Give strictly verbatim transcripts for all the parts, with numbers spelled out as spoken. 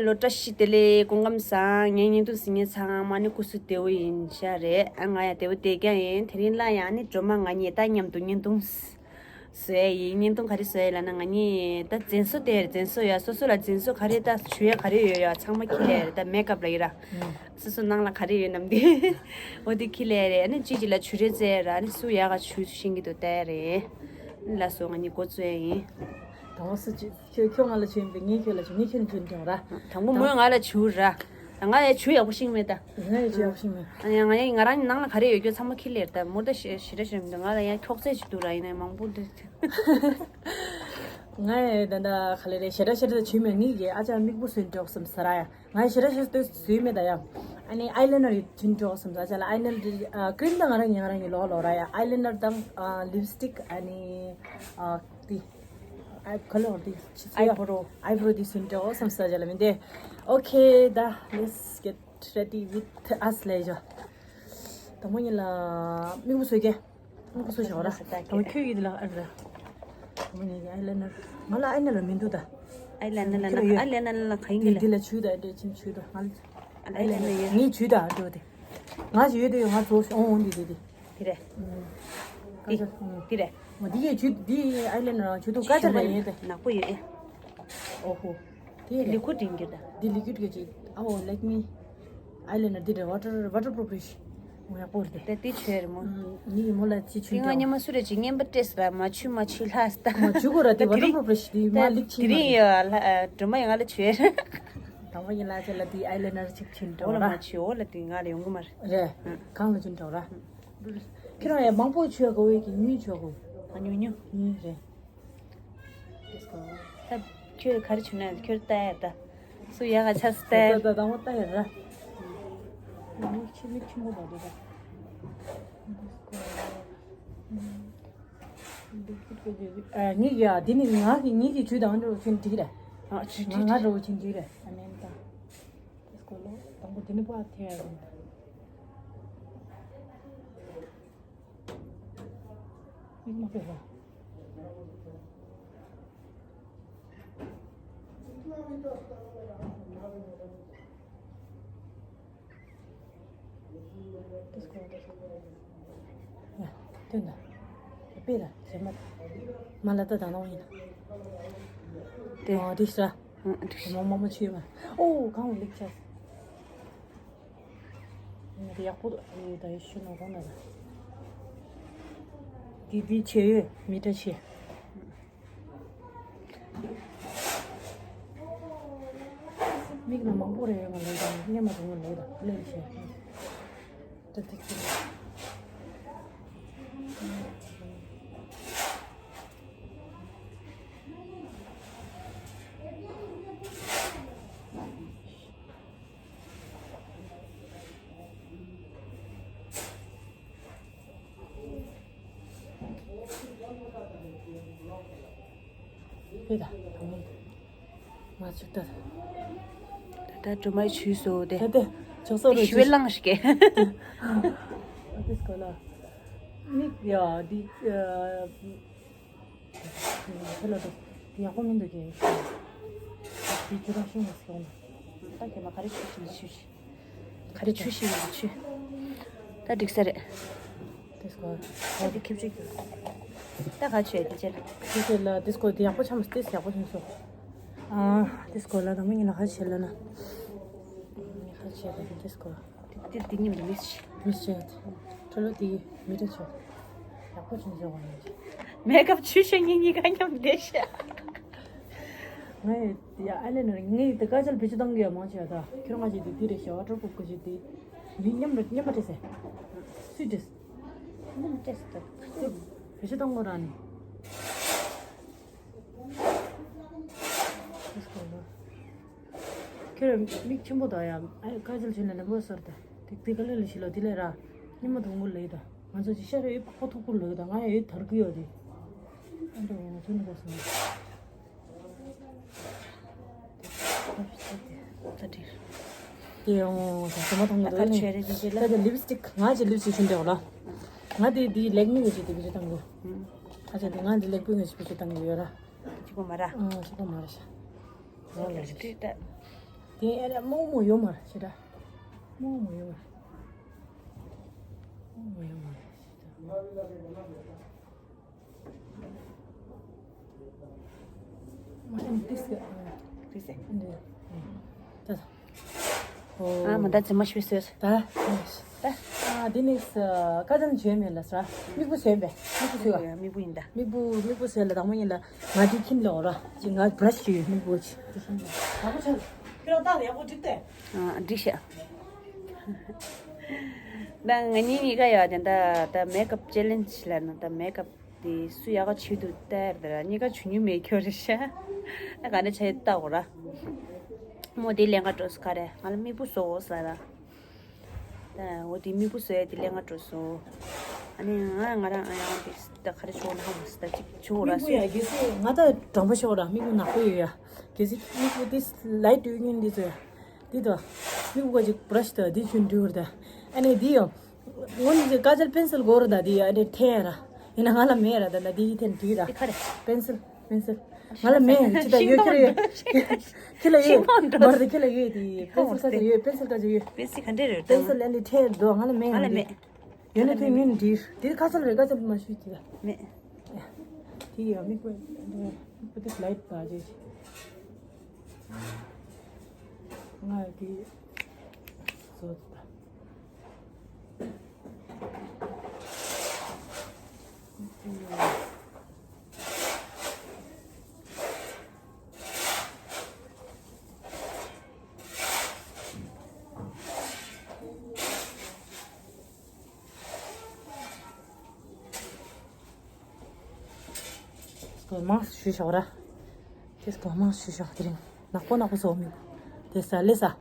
ལོ་བཀྲ་ཤིས་བདེ་ལེགས། སྐུ་ཁམས་བཟང་། ངའི་བརྙན་ཐུང་གཟིགས་མཁན་ཚང་མ་ནི་སྐུ་གཟུགས་བདེ་པོ་ཡིན་ཤག་རེད། ཨ་ང་ཡང་བདེ་པོ་བསྡད་ཀྱང་ཡིན། དེ་རིང་ལ་ཡང་ནི་སྒྲོལ་མ་ང་གཉིས་ད་མཉམ་དུ་བརྙན་ཐུང་བཟོ་ཡ་ཡིན། བརྙན་ཐུང་ག་རེ་བཟོ་ཡ་ལབ་ན། ང་གཉིས་ད་རྫུན་བཟོ་དེ་རྫུན་བཟོ་ཡ། སོ་སོ་ལ་རྫུན་བཟོ་ག་རེ་ད་བྱུག་ཡ་ག་རེ་ཡོད་ཡ་ཚང་མ་ཁྱེར་ཡ་རེད། ད་མེག་ཨབ་ལབ་ཡ་ར། སོ་སོ་ནང་ལ་ག་རེ་ཡོད་ནམ་དེ་འོ་དེ་ཁྱེར་ཡ་རེད། ཨ་ནི་གཅིག་གཅིག་ལ་བྱུག་རེ་རྩེ་ཡ་ར། ཨ་ནི་སུ་ཡག་ག་བྱུག་ཤེས་ཀྱི་འདུག་ལྟ་ཡ་རེད། ལགས་སོ། ང་གཉིས་འགོ་བཙུགས་ཡ་ཡིན། དང་པོ་སུ་བྱུག་ཁྱོད་ཁྱོད་ང་ལ་བྱུག་ཡིན་པས། ངས་ཁྱོད་ལ་བྱུག་ངས་ཁྱོད་ལ་བྱུག་འགྲོ་ར། དང་པོ་མོས་ང་ལ་བྱུག་ར། ང་ཡང་བྱུག་ཡག་པོ་ཤེས་མེད་ད། ང་ཡང་བྱུག་ཡག་པོ་ཤེས་མེད། ང་ཡང་ང་ཡང་ང་རང་ནང་ལ་ག་རེ་ཡོད་རྒྱུ་ཚང་མ་ཁྱེར་ལེར་ད། མོ་ད་ཞེ་ཞེ་དྲག་ཞེ་དྲག་མི་འདུག་ང་ལ་ཡང་འཁྱོག་ཚད་ཅིག་འདུག་ར། ཡིན་ན་མང་པོ་འདུག་ང་ཡང་ད་ད་ག་ལེ་རེད། ཞེ་དྲག་ཞེ་དྲག་བྱུག་མེད། ངེད་ཀྱི་ཨ་ཅག་མིག་པོ་སུན་འགྲོ་བསམ་ས་ར་ཡ། ང་ཞེ་དྲག་ཞེ་དྲག་བཟོས་མེད་ད་ཡ། ཨ་ནི་ཨའི་ལེ་ནར་ཡིན་འགྲོ་བསམ་ས། ཨ་ཅག་ལ་ཨའི་ལེ་ནར་ཨ་ཀྲིམ་ད་ང་རང་ཉིད་ང་རང་གི་ལོག་ལོག་ར་ཡ། ཨའི་ལེ་ནར་དང་ཨ་ལིབ་སི་ཊིག་ཨ་ནི་ཨ་དེ་ཨའི་ཁ་ལོ་དེ་ཆི་ཆི་ཡ། ཨའི་བོ་རོ། ཨའི་བོ་རོ་དེ་སུན་འགྲོ་བསམ་ས་ཨ་ཅག་ལ་མིན་ཏེ། Okay, ད་let's get ready with us ལབ་ཡ། དང་པོ་ཉིད་ལ་མིག་པོ་བཟོས་ཀྱི། ཨ་ཁུ་སུ་ཞོག་ར། ད་ཁྱོད་ཡིད་ལ་ཨ་ར། མོ་ནི་ཨའི་ལེ་ནར། ང་ལ་ཨའི་ལེ་ནར་མི་འདུག་ད། ཨའི་ལེ་ནར་ལ་ཁྱོད་ཡོད། ཨའི་ལེ་ནར་ལ་ཁ་ཡིན་འདི་གི་ལ། འདི་ལ་བྱུག་ད། འདི་ཆིམ་བྱུག་ད། ང་ལ་ཨའི་ལེ་ནར་ཡོད། ངས་བྱུག་ད་འགྲོ་དེ། ང་ཞིག་ཡོད་དེ་ཡོད། ང་ཚོ་ཨོ་ཨོ་འདི་འདི་འདི། འདི་རེད། ཀ་ཇལ། འདི་འདི་རེད། མོ་འདི་ཡས་བྱུག་འདི་ཨའི་ལེ་ནར་བྱུག་འདུག་ཀ་ཇལ་ར་ཡོད་དེ། ནག་པོ་ཡོད་ཨེ། ཨོ་ཧོ། དེ་ལི་ཁུ་ཌིང་གི་ད། འདི་ལི་ཁུ་ཌི་གི་ཅིག་ཨའོ་ལེག་མི། ཨའི་ལེ་ནར་འདི་རེད། ཝ་ཏར་ཝ་ཏར་པུ་རུཕ་རེད། མོ་ཡག་པོ་རེད་དེ། དེ་དེ་བྱོས་རེད་མོ། ངའི་མོ་ལ་ཅི་བྱུག་དེ་ང་སྙམ་མ་སུ་རེད་ཅིག་རྔན་པ་སྤྲད་ས་མ་བྱུག་མ་བྱུག་ལྷ་ས་ད། མ་བྱུག་གོ་ར། དེ་ཝ་ཏར་པུ་རུཕ་རེད་ཤི། དེ་མ་ལིག་ཆི་དེ་མ་རིང་ཡ་ལ་སྒྲོལ་མ་ཡ་ང་ལ་བྱོས་རེད། དང་པོ་ཡིན་ལ་ཅེ་ལ་དེ་ཨའི་ལེ་ནར་ཅིག་བྱིན་འགྲོ་འོ་ལ་ར། མ་བྱོས། འོ་ལ་དེ་ང་ལ་ཡོང་གི་མ་རེད། རེད། གང་ལ་བྱིན་འགྲོ་ར། ཁྱེད་རང་ཡ་མང་པོ་བྱོས་གོ་བས་ཀྱི་ཉུང་བྱོས་གོ། ཨ་ཉུང་ཉུང་། ཉུང་རེད། ད་ཁྱོད་ག་རེ་བྱུང་ན་ཁྱོད་ལྟ་ཡ་ད། སུ་ཡག་ག་ཆགས་ལྟ་ཡ། ད་ད་ད་ང་ལྟ་ཡ་ར། མིག་ཆེ་མིག་ཆེན་པོ་དང་འདྲ་ད། ངེད་ཀྱི་འདི་ནི་ང་གི་ངེད་ཀྱི་ཇུས་དང་འགྲོ་ཆེན་འགྲིག་རེད། ཨ་ཇུས་ང་ང་འགྲོ་ཆེན་འགྲིག་རེད། ཨ་མེན་ད། དེ་སྐོར་ལོ་དང་པོ་འདི་ནི་པ་ཐེ་ཡ་རུང་། མིག་མ་ཕེབས་པ། དེ་སྐོར་དེ་སྐོར། ཡ། དོན་དག་དེ་པེ་ར་ཟེར་མ་ད། མ་ལ་ད་ད་ནང་ཡིན། དེ་ཨ་དེ་ཤ། ཨ་དེ་ཤ། མ་མ་མ་ཆེ་མ། ཨོ་གང་ལེགས་ཆ། ཡག་པོ་ཡོད་ད། ཡེ་ཤུ་ནོ་གོ་ན་ད། འདི་འདི་ཆེ་ཡོད་མི་འདྲ་ཆེ། མིག་ལ་མང་པོ་རེ་ཡོད་མ་ལོས་ད། སྙེ་མ་དུང་ལོས་ད་ལེན་ཆེ། ད་ཏིག་ཏིག་ཕེ་ད་དང་མོ་ང་ཅིག་ད། ད་ད་སྒྲོལ་མའི་ཆུས་སོ་དེ། ད་དེ་ཆོག་སོ་རེ་ཞི་བའི་གླང་ཞིག་གེ། ཨ་དེ་སྐོར་ལ་མིག་ཡ་འདི། ཁྱོད་ལ་འདུག་ཡག་པོ་མི་འདུག་གས། དེ་ཅི་རང་ཤིང་ལ་སོང་ན། ད་གས་མ་ག་རེ་ཆུ་ཤིང་ཆུ་ཤིང་། ག་རེ་ཆུ་ཤིང་ལ་ཆུ། ད་འགྲིག་ས་རེད། དེ་སྐོར། ད་དེ་ཁྱབ་ཆུ་གྱུར། ད་ག་ཆུ་ཡ་དེ་ཅེ་ལ། དེ་ཚོ་ལ་དེ་སྐོར་དེ་ཡག་པོ་ཆམས་དེ་ཡག་པོ་ཆམས་སོ། ཨ་དེ་སྐོར་ལ་དང་མི་ཉིན་ལ་ག་ཆེ་ལ་ན། ཁ་ཆེ་ལ་དེ་སྐོར། དེ་དེ་དེ་ཉིན་མི་ཤི། མི་ཤི། ཁྲོ་ལོ་དེ་མི་འདྲ་ཆོག་ཡག་པོ་ཆུང་ཆུང་བ་ཡིན། མེག་ཨབ་ཆུ་ཤ་ཉིན་གཉིས་ཀ་མཉམ་བསྡད་ཤག་ངས་ཡ་ཨ་ལེ་ནོ་ངས་དེ་ཀ་ཇལ་བེད་སྤྱོད་བཏང་གི་ཡ་མང་ཆེ་བ་ད། ཁྱོད་རང་ང་ཅིག་དེ་དེ་རེད་ཤག་ཝ་ཏར་པུ་རུཕ་གི་ཅིག་དེ་མི་མཉམ་རེད་མཉམ་པ་རེད་ཟེར། སུས་འདྲེས། མཉམ་འདྲེས་ད། བེད་སྤྱོད་བཏང་གོ་ར་ནི། དེ་སྐོར་ལ། ཁྱོད་མིག་ཆེན་པོ་དང་ཡང་ཨ་ཀ་ཇལ་བྱས་ན་ནམ་པོ་སོར་ད། ཏིག་ཏིག་ག་ལེ་ལེ་ཞིག་ལ་དེ་ལས་ར། ཉི་མ་དུང་གུ་ལེ་ད། ང་ཚོ་ཅི་ཤ་རེ་ཡོད་པགས་པ་མཐུག་པོ་ལེ་ད། ང་ཡང་ཡོད་དར་གི་ཡོད་དེ། ཨ་འདྲ་ང་ཚོ་ནི་གོ་སོང་། ད་དེ། དེ་ཡང་ད་ཞི་མ་དང་གི་ད་དོན་ནི། ཆོས་རེ་ཅི་ཅི་ལ། ད་དེ་ལིབ་སི་ཊིག་ང་ཅི་ལིབ་སི་ཊིག་ཆུན་འདྲ་བ་ལ། ང་དེ་དེ་ལེག་མི་གི་ཅི་དེ་བེད་སྤྱོད་བཏང་གི། ཨ་ཅག་དེ་ང་དེ་ལེག་པི་གི་ཅི་བེད་སྤྱོད་བཏང་གི་ཡོད་ར། གཅིག་པོ་མ་ར། ཨ་གཅིག་པོ་མ་ར་ཤ། ང་ལ་ལིབ་སི་ཊིག་ད། དེ་ཨེ་ར་མོག་མོག་ཡོད་མ་རེད་ཤི་ད། མོག་མོག་ཡོད་མ་རེད། མོག་མོག་ཡོད་མ་རེད་ཤི་ད། མ་ཨན་ཏིས་ག་ཏིས་ཨན་ཏིས། ཨ་མ་ད་ཙི་མ་ཤི་སོས། ད་ད་ཨ་དེ་ནས་ཀ་ཅན་བྱོས་མེད་ལ་ས། མིག་བུ་སོས་པས། མིག་བུ་སོས་པ། མིག་བུ་ཡིན་ད། མིག་བུ་མིག་བུ་སོས་ལ་དང་མོ་ཡིན་ལ། ང་དེ་ཁྱིམ་ལ་འོ་ར་ཅི་ང་བྷ་ར་ཤི་བྱོས་མིག་བུ་ཅི། ད་ཁོ་ཆ་ཁྱོད་རང་ཏང་ཡག་པོ་འགྲིག་སྟེ། ཨ་འགྲིག་ཤག་ད་ང་གཉིས་གཉིས་ཀ་ཡོད་དེ་ད་ད་མེག་ཨབ་ཅེ་ལེན་ཇི་ལ་ན་ད་མེག་ཨབ་དེ་སུ་ཡག་ག་བྱེད་འདུག་ལྟ་ཡར་ད་ར་གཉིས་ཀ་བྱུང་མྱོང་མེད་ཁྱོད་རེད་ཤག་ད་ག་ནས་བྱས་ལྟ་འོ་ར། མོ་དེ་ལེན་ག་འགྲོ་སི་ག་རེ་ང་ལ་མིག་བུ་བཟོ་འོ་ས་ར། ད་འོ་དེ་མིག་བུ་བཟོ་ཡ་དེ་ལེན་ག་འགྲོ་སོ། ཨ་ནི་ང་ང་རང་ཨ་ཡང་དེ་ད་ག་རེ་བྱོ་ན་ཧ་མ་སི་ད་ཅིག་བྱོ་ར་མིག་བུ་སོ། ཡ་གལ་སྲིད་ང་ད་དྲང་པོ་ཤོག་ར་མིག་བུ་ནག་པོ་ཡོད་ཡ། གལ་སྲིད་མིག་བུ་དེ་ལའི་ཊི་ཡོད་ཉིན་འདི་ཚོ་ཡ། འདི་དོ། མིག་བུ་ག་ཅིག་བྷ་ར་ཤི་དོ་འདི་ཆུན་འདྲི་བར་ད། ཨ་ནི་འདི་ཡོ། ངོ་ནི་ཀ་ཇལ་པེན་སིལ་གོ་ར་ད་འདི་ཡ་ཨ་ནི་ཐེན་ར། ཡིན་ན་ང་ལ་མེད་ར་ད་ད་འདི་ཡི་ཐེན་འདྲི་ར། འདི་ག་རེ། པེན་སིལ་པེན་སིལ། ང་ལ་མེད་ཅི་ད་ཡོད་ཁྱེད་ལ་ཡོད། ཁྱེད་ལ་ཡོད་མར་ད་ཁྱེད་ལ་ཡོད་དེ་པེན་སིལ་ག་ཅིག་ཡོད་པེན་སིལ་ག་ཅིག་ཡོད། པེན་སིལ་ག་འདྲ་རེད་པེན་སིལ་ཨ་ནི་ཐེན་དོ་ང་ལ་མེད་ང་ལ་མེད། ཡོད་ན་ཐེན་ངོ་ནི་འདྲི་འདི་ཀ་ཇལ་རེད་ཀ་ཇལ་མ་ཞུས་ཅི་ད། མེད། དེ་ཡང་མིག་པོ་མིག་པོ་དེ་ལའི་ཊི་པ་ཅེ། ང་གི་བཟོ་ད། སྐོར་མང་ཞུ་ཤོག་ར། དེ་སྐོར་མང་ཞུ་ཤོག་དེ་རིང་ནག་པོ་ནག་པོ་བཟོ་མི་དེ་ས་ལེ་ས།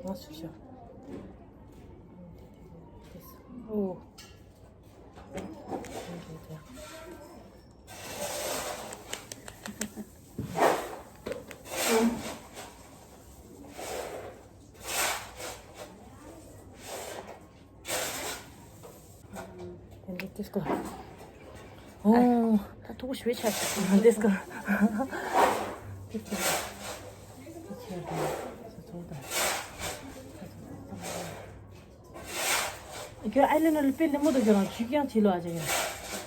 མང་ཞུ་ཤོག་ཨོ། འདི་ཏིས་ཀོ། ཨོ། ད་ཐུག་ཞུ་ཆ་ཤག་འདི་ཏིས་ཀོ། ཏིས་ཀོ། ཁྱོད་ཨའི་ལེན་ནར་དཔེ་ལེན་པོ་འདུག་ཁྱོད་རང་ཆུ་རྐྱང་བྱེད་ལོ་ཨ་ཅག་ཡ།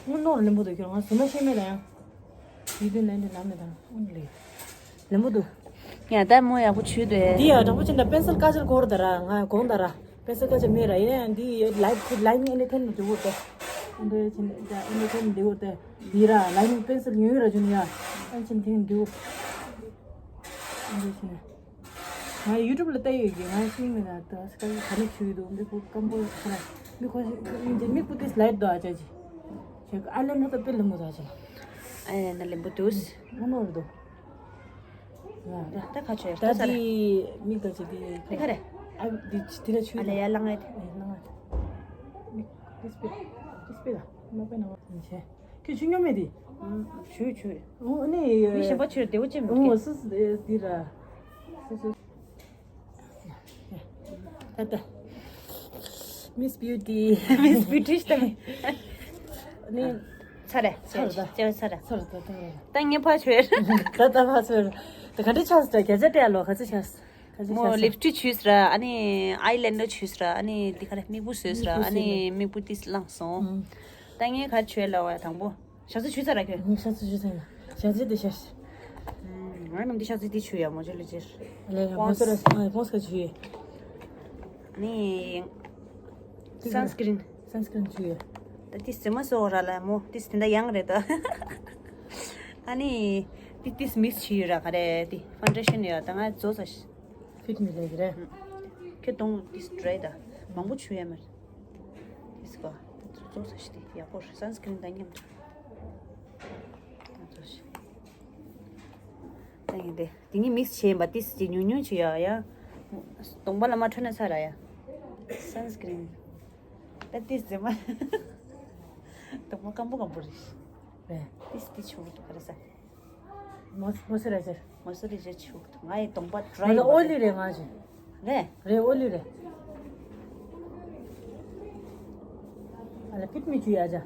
དངུལ་ནོར་ལེན་པོ་འདུག་ཁྱོད་རང་ང་ཟུར་མ་ཤེས་མེད་ལ་ཡང་། ཡིད་དུ་ལེན་དུ་ལམ་མེད་དང་དངུལ་ལེ། ལེན་པོ་འདུག་ཡ་ད་མོ་ཡག་པོ་ཆུ་དེ། འདི་ཡ་དྲང་པོ་ཅི་འདྲ་པེན་སིལ་ཀ་ཇལ་གོར་ད་ར་ང་གོང་ད་ར། པེན་སིལ་ཀ་ཇལ་མེད་ར་ཡིན་ཡང་འདི་ལའི་ཊི་ལའི་ནི་ཨེ་ནི་ཐེན་འདི་འོ་དེ། འདི་ཅི་འདྲ་ཨེ་ནི་ཐེན་འདི་འོ་དེ། འདི་ར་ལའི་ནི་པེན་སིལ་ཉུང་ཉུང་ར་ཅུ་ནི་ཡ། ཨེ་ཅི་ཐེན་འདི་འོ། འདི་ཅི་ནི། ང་ཡུ་ཊུབ་ལ་ལྟ་ཡོད་ཀྱི་ང་ཤེས་མེད་ན་ད་སྐད་ཆ་ག་ནས་བྱུས་འདུག་མི་ཁོ་སྐམ་པོ་ཁ་ལ་མི་ཁོ་ཞིག་མི་ཁོ་དེ་སི་ལའི་ཊི་འདུག་ཨ་ཅག་ཅིག་ཁྱེད་ཨ་ལེ་ནོ་ད་དཔེ་ལེ་མོ་ད་ཅག་ཨ་ལེ་ན་ལེན་པོ་འདུག་མོ་ནོར་འདུག་ད་ཁ་ཆོས་ད་ད་ས་རེ་དེ་མི་ད་ཅི་དེ་དེ་ཁ་རེ། ཨ་དེ་ཅི་དེ་ལ་ཆུ་ཨ་ལེ་ཡ་ལང་ཨེ་དེ་ལང་ཨེ་མི་དེ་སྤེ་དེ་སྤེ་ད་མ་པེ་ན་མ་ཡིན་ཆེ། ཁྱོད་ཆུ་སྙོམས་མེད་དེ། ཨུམ། ཆུ་ཆུ། ཨོ་ཨ་ནི། མི་གཞན་པ་ཆུ་བདེ་བོ་ཅིག་མི་ཨོ་འདུག་སི་སི་དེ་ར། སི་སི། ད་ད། མིས་བིའུ་ཊི། མིས་བིའུ་ཊི་ཤི་ད་མི། ཨ་ནི། ཚར་རེད། ཚར་རེད་ད། ཚར་རེད་ཚར་རེད། ཚར་རེད་ད་ད་རེད། ད་ངས་ཕར་བྱོས། ད་ད་ཕར་བྱོས། ད་ག་འདྲ་ཆགས་སི་ད་བརྒྱ་ཆ་སྤྲད་ལོ་ག་ཚོད་ཆགས་སི། མོ་ལིབ་སི་ཊིག་བྱུས་ར། ཨ་ནི་ཨའི་ལེན་ཌར་བྱུས་ར། ཨ་ནི་འདི་ག་རེ་མིག་བུ་བཟོས་ར། ཨ་ནི་མིག་བུ་ཏིས་བླངས་སོང་། ད་ངས་ག་རེ་བྱུས་ལ་བ་དང་པོ་ཞག་ཚི་བྱུས་ཚར་ར་ཁྱོད། ཞག་ཚི་བྱུས་ཚར་ཡ། ཞག་ཚི་འདི་ཞག་ང་རྣམས་འདི་ཞག་ཚི་འདི་བྱུས་ཡ་མོ་ཅོ་ལི་ཅེར། ལེ་ལ་མོ་ཚོ་ར་ཨ་ཀོང་སི་ཀ་བྱུས་ཡ། ཨ་ནི་སན་སི་ཀི་རིན། སན་སི་ཀི་རིན་བྱུས་ཡ། ད་ཏིས་ཟེ་མ་སོ་ར་ལ་མོ་ཏིས་དེ་འདྲ་ཡང་རེད་ད། ཨ་ནི་ཏིས་ཏིས་མིག་སི་བྱུས་ཡ་ར་ག་རེ་ཏི་ཕའུན་ཌེ་ཤན་ཡ་ད་ང་བཟོ་ས་ཤི། ཕིཊ་མི་ལེགས་རེད། ཁྱོད་གདོང་ཏིས་ཌ་རའི་ད། མང་པོ་བྱུག་ཡ་མ་རེད། ཏིས་གོ། ཏིས་ཙོག་ས་ཤི་ཏི་ཡག་པོ་རེད། སན་སི་ཀི་རིན་དང་མཉམ་དུ། ད་ཡིན་ཏེ། དེ་ནི་མིག་སི་བྱས་ཡིན་པ་ཏིས་ཅི་ཉུང་ཉུང་བྱེད་ཡ་ཡ། གདོང་པ་ལ་མ་འཕྲོད་ན་ཚར་ར་ཡ། སན་སི་ཀི་རིན། ད་ཏིས་ཟེ་མ། གདོང་པ་སྐམ་པོ་སྐམ་པོ་རེད། རེད། ཏིས་ཏི་ཆུང་དུ་ག་རེ་ས། མོ་མོ་སི་ཊ་རའི་ཛར། མོ་སི་ཊ་རའི་ཛར་ཆུ་ང་ཡི་གདོང་པ་ཌ་རའི་ང་ལ་ཨོ་ལི་རེད་ང་ཞིག་རེད། རེད་ཨོ་ལི་རེད། ཨ་ལ་ཕིཊ་མི་བྱུས་ཡ་ཅག་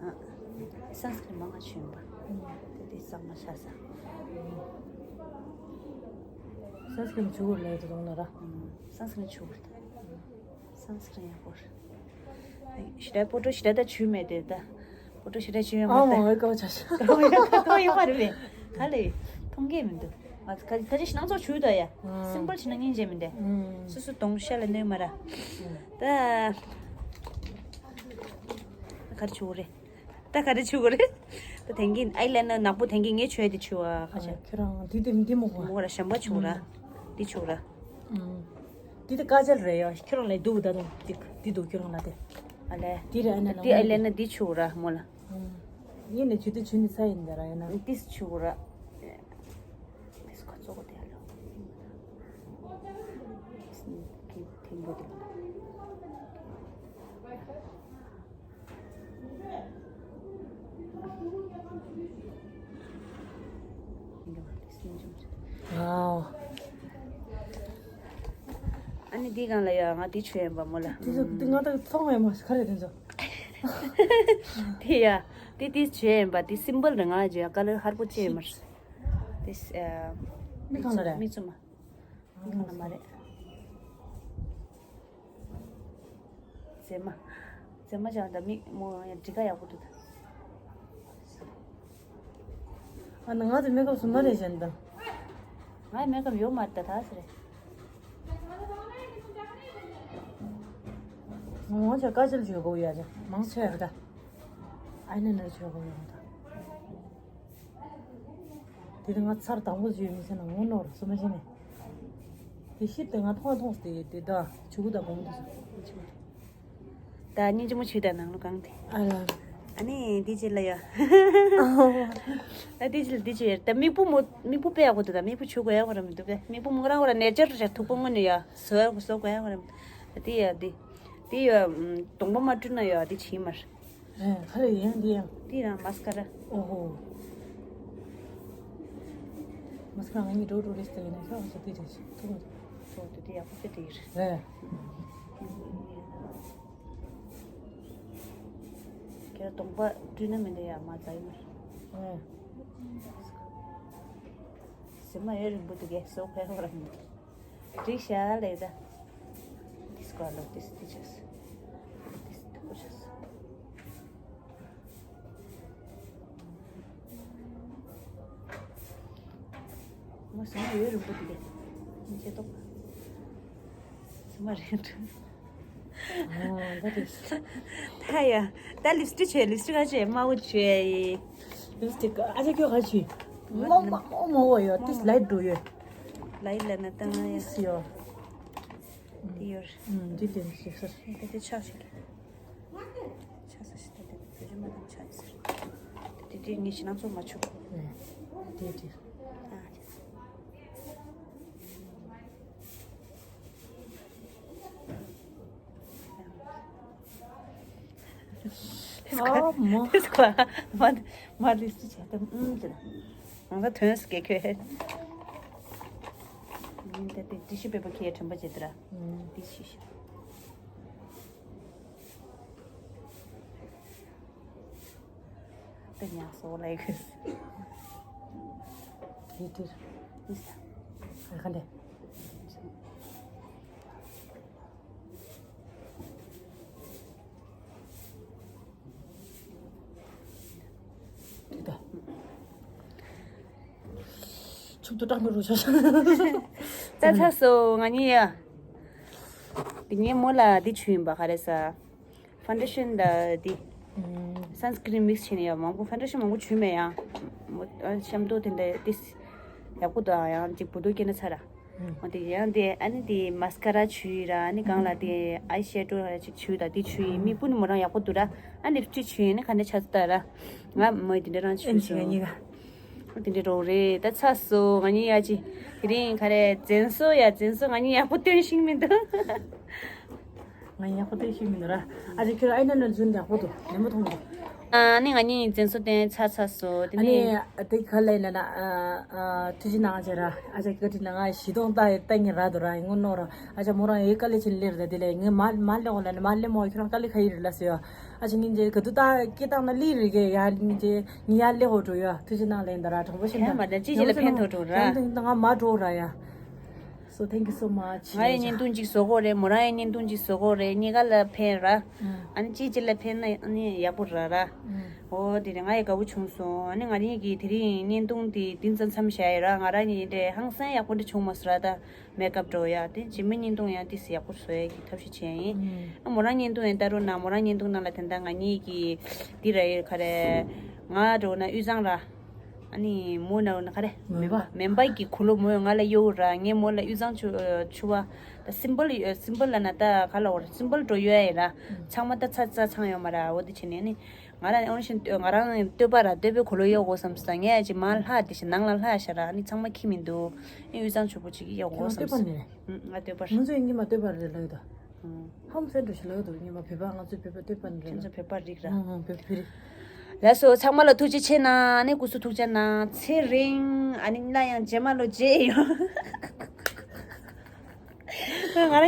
ཨ། སན་སི་ཀི་རིན་མང་ང་བྱུས་ཡིན་པ། དེ་དེ་ཟ་མ་ཤ་ཟ། སན་སི་ཀྲིན་བྱུག་དགོས་རེད་དེ་དང་ལ་ར། སན་སི་ཀྲིན་བྱུག་དགོས་རེད། སན་སི་ཀྲིན་ཡག་པོ་རེད། ཞེ་དྲག་སྤོ་ཏོ་ཞེ་དྲག་ད་བྱུག་མེད་དེ་ད། སྤོ་ཏོ་ཞེ་དྲག་བྱུག་ཡོད་མ་རེད། ཨ་མ་ངའི་ཀ་བ་ཆ་ཤ། ཏོ་ཡོད་པ་རེད་པས། ག་ལས་མཐོང་གི་མི་འདུག་ང་ཁ་ཁ་ཅིག་སྣང་ཚོགས་བྱུག་ད་ཡ། སིམ་པལ་བྱས་ན་སྙིང་རྗེ་མི་འདུག་སོ་སོ་གདོང་ཤ་ལ་གནོད་མ་ར། ད། ག་རེ་བྱུག་རེད། ད་ག་རེ་བྱུག་རེད། ད་དེང་གི་ཨའི་ལའི་ནར་ནག་པོ་དེང་གི་ངས་བྱུག་དེ་བྱུག་ཨ་ཁ་ཆ། ཁྱོད་རང་འདི་འདི་འདི་མོ་གོ་མོ་ར་ཞམ་པ་བྱུག་ར། འདི་བྱུག་ར། འདི་དེ་ཀ་ཇལ་རེད་ཡ། ཁྱོད་རང་ལས་འདུག་ད་དུང་འདི་འདི་འདུག་ཁྱོད་རང་ལ་དེ། ཨ་ལས། འདི་རེད་ཨ་ན་ལ་འདི་ཨའི་ལའི་ནར་འདི་བྱུག་ར་མོ་ལ། ངས་ནས་བྱུག་དེ་བྱུག་ནི་ས་ཡིན་ད་ར་ཡ་ན། འདི་བྱུག་ར། འདི་ཁ་ཚོགས་དེ་ལ། འདི་འདི་འདི། ཝའོ། ཨ་ནི་འདི་སྒང་ལ་ཡ་ང་འདི་བྱུག་ཡིན་པ་མོ་ལ། དེ་ཚོ་འདི་ང་ད་མཐོང་ཡ་མ་ག་རེ་དེ་ཚོ། དེ་ཡ། དེ་དེ་བྱུག་ཡིན་པ་དེ་སིམ་པལ་རེད། ང་ལ་ཇེ་ཀ་ལར་ཧར་པོ་ཅི་ཡིན་མ་རེད། དེ་ཨ། མི་གང་ལ་རེད། མི་ཚོ་མ། མི་གང་ལ་མ་རེད། མཛེས་མ། མཛེས་མ་ཅང་ད་མིག་མོ་ཡང་འདྲི་ག་ཡག་པོ་འདུག་ད། ཨ་ན་ང་ཚོ་མེ་ཁབ་སུ་མ་རེད་གཞན་དང་། ང་མེ་ཁབ་ཡོད་མ་རེད་ད་ཟེར། ང་ཚོ་ཀ་ཇལ་བྱོས་གོ་ཡ་ཅང་མང་ཆེ་ཡ་ད། ཨའི་ལའི་ནར་བྱོས་གོ་ཡ་ད། དེ་ནི་ང་ཚར་དང་པོ་བརྗོད་མི་ཚེ་ན་ངོ་ནོར་སུ་མ་ཤེས་ནས། དེ་ཤིབ་དེ་ང་མཐོང་མཐོང་སྟེ་དེ་ད་ཆུ་གུ་དང་གོང་དུ་སོང་། ད་སྙིང་རྗེ་མོ་བྱུག་དང་ནང་ལོ་གང་དེ། ཨ་ལ། ཨ་ནི་འདི་ཅི་ལ་ཡ། ཨ་འདི་ཅི་ལ་འདི་ཅི་ཡ། ད་མིག་སྤུ་མོ་མིག་སྤུ་དཔེ་ཡག་པོ་འདུག་ད་མིག་སྤུ་བྱུག་དགོས་ཡག་པོ་ར་མི་འདུག་པས། མིག་སྤུ་མོ་རང་བ་ར་ནེ་ཅར་ར་ཐུག་པོ་དངོས་ནས་ཡ་བཟོ་ཡག་པོ་བཟོ་དགོས་ཡག་པོ་ར་མི་འདུག་ད་འདི་ཡ་འདི། འདི་ཡ་གདོང་པ་མ་བཀྲུས་ན་ཡ་འདི་བྱིན་མར། ཨེ། ག་རེ་ཡིན་འདི་ཡང་། འདི་རང་མཱ་སི་ཀ་ར། ཨོ་ཧོ། མཱ་སི་ཀ་ར་ང་གཉིས་འགྲོ་འགྲོ་རེས་ཏེ་ཡིན་ན་ཤོག་ཟེར་དེ་རེད་ཐུག་མ་ཐུག་ཐུག་དེ་དེ་ཡག་པོ་དེ་དེ་ཡིན་རེད། ཁྱེད་གདོང་པ་བཀྲུས་ན་མི་འདི་ཡག་མ་ཚ་ཡིན་མ། ཨེ། ཟེར་མ་ཡོད་རིང་པོ་དེ་གས་སོ་ཕལ་བ་ར་མི། འགྲིག་ཤག་ལེགས་ད། This color, this, this just, this two just. ང་སུ་མ་ཡོད་རིང་པོ་དེ་གས། ཅེ་ཏོག་སུ་མ་རེད། ཨོ་ད་དེ། ད་ཡ། ད་ལིབ་སི་ཊིག་བྱས། ལིབ་སི་ཊིག་ག་བྱས་དམར་པོ་བྱས། ལིབ་སི་ཊིག་ཨ་ཅག་ཁྱོད་ག་བྱས། མོ་མོ་མོ་མོ་ཡོད། ཏིས་ལའིཊ་འགྲོ་ཡོད། ལའིཊ་ལ་ན་ཏང་ཡ། ཏིས་ཡོད། འདི་ཡོད། ཨུམ་འདི་ལེན་ཞིག་ཟེར། ད་དེ་ཆགས་ཤིག་ཆགས་ས་ཞིག་ད་དེ་བོད་རིགས་མ་དང་ཆགས་ཟེར། དེ་དེ་ངས་ཞེ་ན་ཚོ་མ་ཆུག་ཨེ། དེ་དེ། ཨ། ཨ་མོ། དེ་སྐོར་མ་མ་ལིས་ཅི་བྱས་ཏེ་ཨུམ་ཅི་ལ། ང་ད་དོན་སྐད་ཁོས། ཡིན་ད་དེ་ཏི་ཤུ་པེ་པར་ཁྱེར་དྲན་པ་བྱེད་དེ་ར། ཨུམ། དེ་ཤི་ཤི། དེ་ཉག་སོ་ལ་ཡི་གེ། ཡི་གེ། ཨི་ས། ཨ་ཁ་འདེ། དེ་ད། ཆུབ་ཏུ་སྐྲག་མི་རུ་ཤ་ཤ། ད་ཚ་སོ་ང་གཉིས་ཡ། དེ་ངའི་མོ་ལ་འདི་བྱུག་ཡིན་པ་ག་རེ་ཟ། ཕའུན་ཌེ་ཤན་དང་འདི། སན་སི་ཀི་རིན་མིག་སི་བྱས་ནས་ཡ་མང་པོ་ཕའུན་ཌེ་ཤན་མང་པོ་བྱུག་མེད་ཡ། མོ་ཨ་ཤམ་ཏོ་དེ་འདྲ་ཏིས། ཡག་པོ་འདུག་ཨ་ཡང་ཅིག་བུ་དུ་སྐྱེས་ན་ཚ་ར། འོ་དེ་ཡང་དེ་ཨ་ནི་དེ་མཱ་སི་ཀ་ར་བྱུག་ཡིན་ར་ཨ་ནི་སྒང་ལ་དེ་ཨའི་ཤེ་ཌོ་ར་ཅིག་བྱུག་དང་དེ་བྱུག་ཡིན་མིག་སྤུ་ནི་མོ་རང་ཡག་པོ་འདུག་ར། ཨ་ནི་ལིབ་སི་ཊིག་བྱུག་ཡིན་ནི་ག་འདྲ་ཆགས་སོང་ད་ར། ང་མོ་དེ་འདྲ་རང་བྱུག་ཨེ་ཅི་ང་སོང་། གཉིས་ཀ་དེ་འདྲ་རོགས་རེད་ད་ཚ་སོ་ང་གཉིས་ཡ་ཅི། དེ་རིང་ག་རེ་བཙན་བཟོ་ཡ་བཙན་བཟོ་ང་གཉིས་ཡག་པོ་སྟོན་ཤེས་མི་འདུག་ང་ཡག་པོ་སྟོན་ཤེས་མི་འདུག་ར། ཨ་ཅེ་ཁྱོད་ཨའི་ལའི་ནར་རྫུན་ཡག་པོ་འདུག་ནན་པོ་མཐོང་འདུག་ཨ་ནི་ང་གཉིས་བཙན་བཟོ་སྟོན་ཚར་ཚར་སོང་དེ་ཨ་ནི་ནི་དེ་ག་ལ་ཡིན་ན་ཨ་ཨ་ཐུགས་རྗེ་གནང་ཅེ་ར། ཨ་ཅེ་བཀའ་དྲིན་ང་ཞི་དོང་ལྟ་ལྟ་ཉེ་ར་འདུག་ར་ངོ་ནོར་ར། ཨ་ཅེ་མོ་རང་ཡི་ག་ལེ་ཆེན་ལེར་ད་དེ་ལས་ངས་མ་མ་ལེ་འོ་ལ་ནི་མ་ལེ་མོ་ཁྱོད་རང་ག་ལེ་ཁ་ཡི་རི་ལ་སེ་ཡོ། ཨ་ཅེ་ཉིན་ཅེ་ག་དུ་ལྟ་སྐད་བཏང་ན་ལི་རི་གེ་ཡ་ཉིན་ཅེ་ཉི་ཡ་ལེ་འོ་འགྲོ་ཡོ། ཐུགས་རྗེ་གནང་ལེ་འདུག་ར་དྲང་པོ་ཤེས་ན་ཡང་མ་ད་ཅི་ཅི་ལ་ཕན་ཐོགས་འགྲོ་ར། ང་མ་འགྲོ་ར་ཡ། So thank you so much. ང་ཡི་བརྙན་ཐུང་ཅིག་བཟོ་དགོས་རེད། མོ་རང་ཡི་བརྙན་ཐུང་ཅིག་བཟོ་དགོས་རེད། གཉིས་ཀ་ལ་ཕན་ར། ཨ་ནི་གཅིག་གཅིག་ལ་ཕན་ན་ཨ་ནི་ཡག་པོ་ར་ར། ཨོ་དེ་རེད། ང་ཡི་དགའ་བོ་བྱུང་སོང་། ཨ་ནི་ང་རང་གི་དེ་རིང་བརྙན་ཐུང་དེ་དེ་ཙམ་མཚམས་བཞག་ཡོད་ར། ང་རང་ཡི་འདྲ་ཧང་སང་ཡག་པོ་འདྲ་བྱུང་མ་སོང་ར། ད་མེག་ཨབ་འགྲོ་ཡ་དེ་རྗེས་མའི་བརྙན་ཐུང་ཡང་ཏིས་ཡག་པོ་བཟོ་ཡ་གི་ཐབས་ཤེས་བྱས་ཡིན། ཨ་མོ་རང་བརྙན་ཐུང་ཡང་ལྟ་རོགས་གནང་། མོ་རང་བརྙན་ཐུང་ནང་ལ་དེ་འདྲ་ང་གཉིས་ཀྱི་དེ་ར་ཡོད་ག་རེ། ང་འགྲོ་ན་དབུས་གཙང་ར། ཨ་ནི་མོ་ན་ན་ག་རེ། མོན་པ། མོན་པ་གི་གུ་ལོ་མོས་ང་ལ་གཡོ་ར། ངས་མོ་ལ་དབུས་གཙང་ཆུ་ཆུ་བ་ད་སིམ་པལ་ཡོད། སིམ་པལ་ལ་ན་ད་ག་ལ་འོ་ར། སིམ་པལ་འགྲོ་ཡོད་ཡ་ཡིན་ར། ཚང་མ་ད་ཚ་ཚ་ཚང་ཡོད་མ་ར། འོ་དེ་བྱས་ནས་ནི་ང་རང་ཨོ་ནི་ཤིན་ང་རང་སྟོད་པ་ར། སྟོད་པའི་གུ་ལོ་གཡོ་དགོས་བསམ་སོང་། ངས་ཅི་མ་ལྷག་དེ་ཞིག་ནང་ལ་ལྷག་ཤ་ར། ཨ་ནི་ཚང་མ་ཁྱི་མི་འདུག་ཨི་དབུས་གཙང་ཆུ་བོ་ཅིག་གཡོ་དགོས་བསམ་སོང་། ང་སྟོད་པ་ར། ང་ཚོ་ཡིན་གྱི་མ་སྟོད་པ་རེད་ལ་ཡོད་ད། ཧམ་ཧན་འགྲོ་ཞིག་ལ་ཡོད་དོ། ཉི་མ་བོད་པ་ང་ཚོའི་བོད་པ་སྟོད་པ་ནི་རེད་ལ། ཁྱེད་ཚོ་བོད་པ་རིགས་ར། ཧང་ཧང་བོད་བོད་རིགས། ལགས་སོ། ཚང་མ་ལ་ཐུགས་རྗེ་ཆེ་གནང་། ཨ་ནི་སྐུ་གཟུགས་ཐུགས་རྗེ་གནང་། ཚེ་རིང་། ཨ་ནི་སླར་ཡང་རྗེས་མ་ལོ་མཇལ་ཡོང་། ང་རང་